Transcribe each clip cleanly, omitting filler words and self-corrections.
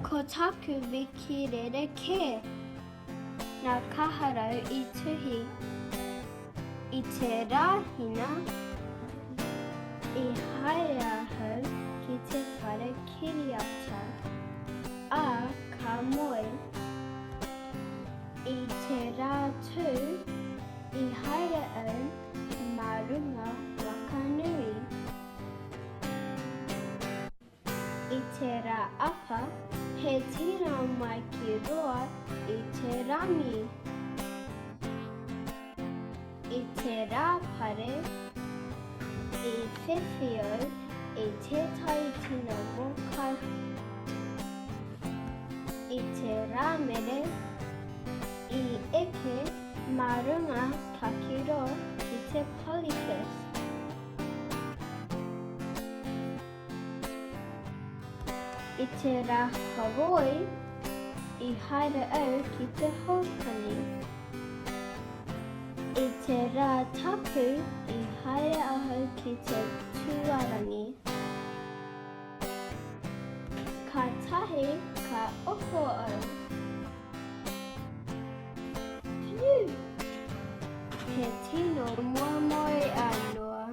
Ko taku wiki rerekē. Nā Kaharau i tuhi. I te Rāhina, i haere ahau ki te whare kiriata, ā, ka moe. I te Rātū, i haere au mā runga waka nui. I te rā apa, he tino mai ki roa i te rangi. I te rā pare, i whiwhi au i tētahi tino mōkai. I te Rāmere, i eke mā runga takiro ki te Polyfest. I te rā horoi, i haere au ki te Houkani. I te rā tapu, i haere ahau ki te Tuarangi. Kātahi ka oho au. Whew! He tino moemoe a Noa.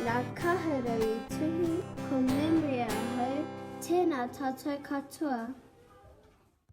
Nā Kaharau i tuhi, ko Memory ahau, tēnā tātou katoa.